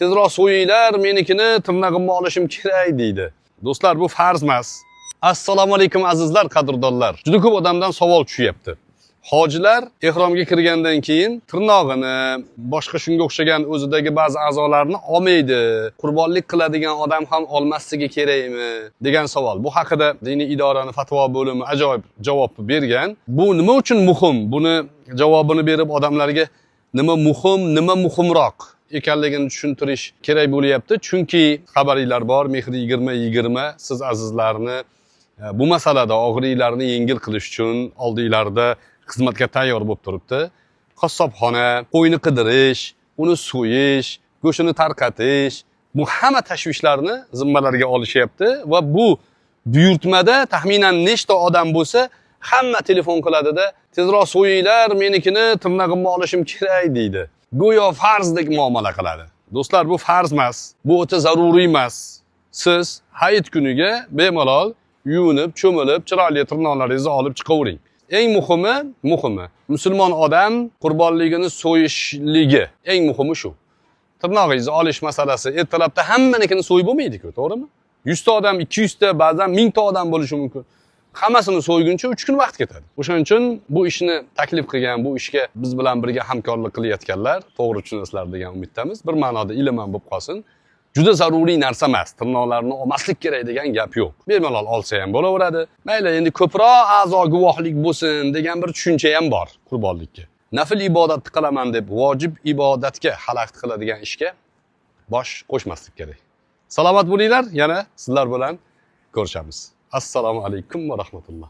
Tezroq so'yinglar menikini, tirnog'imni olishim kerak deydi. Do'stlar, bu farz emas. Assalomu alaykum azizlar, qadrdonlar. Juda ko'p odamdan savol tushyapti. Hojilar ehromga kirgandan keyin tirnog'ini, boshqa shunga o'xshagan o'zidagi ba'zi a'zolarni olmaydi. Qurbonlik qiladigan odam ham olmasligi kerakmi degan savol. Bu haqida diniy idorani fatvo bo'limi ajoyib javob bergan. Bu nima uchun muhim? Buni javobini berib odamlarga nima muhim, nima muhimroq ekanligini tushuntirish kerak bo'lyapti. Chunki xabaringlar bor, Mehr 2020 siz azizlarni bu masalada og'riqlarni yengil qilish uchun oldinglarda xizmatga tayyor bo'lib turibdi. Qassobxona, qo'yni qidirish, uni so'yish, go'shtini tarqatish, bu hamma tashvishlarni zimmalariga olishyapti va bu buyurtmada taxminan nechta odam bo'lsa, hamma telefon qiladida, tezroq so'yinglar menikini, tirnog'imni olishim kerak deydi. Go'yo farzdek muomala qiladi. Do'stlar, bu farz emas, bu o'ta zaruriy emas. Siz hayit kuniga bemalol yuvinib, cho'milib, chiroyli tirnoqlaringizni olib chiqavering. Eng muhimi musulmon odam qurbonligini so'yishligi. Eng muhimi shu. Tirnog'ingizni olish masalasi ertalabda hammanikini so'yib bo'lmaydi-ku, to'g'rimi? 100 ta odam, 200 ta, ba'zan 1000 ta odam bo'lishi mumkin. Hammasini so'yguncha 3 kun vaqt ketadi. O'shaning uchun bu ishni taklif qilgan, bu ishga biz bilan birga hamkorlik qilayotganlar to'g'ri tushunasizlar degan umiddamiz. Bir ma'noda ilm ham bo'lib qolsin. Juda zaruriy narsa emas. Tirnoqlarni olmaslik kerak degan gap yo'q. Bemalol olsa ham bo'laveradi. Mayli, endi ko'proq a'zo guvohlik bo'lsin degan bir tushuncha ham bor qurbonlikka. Nafl ibodatni qilaman deb vojib ibodatga xalaqit qiladigan ishga bosh qo'shmaslik kerak. Salomat bo'linglar, yana sizlar bilan ko'rishamiz. Assalomu alaykum va rahmatulloh.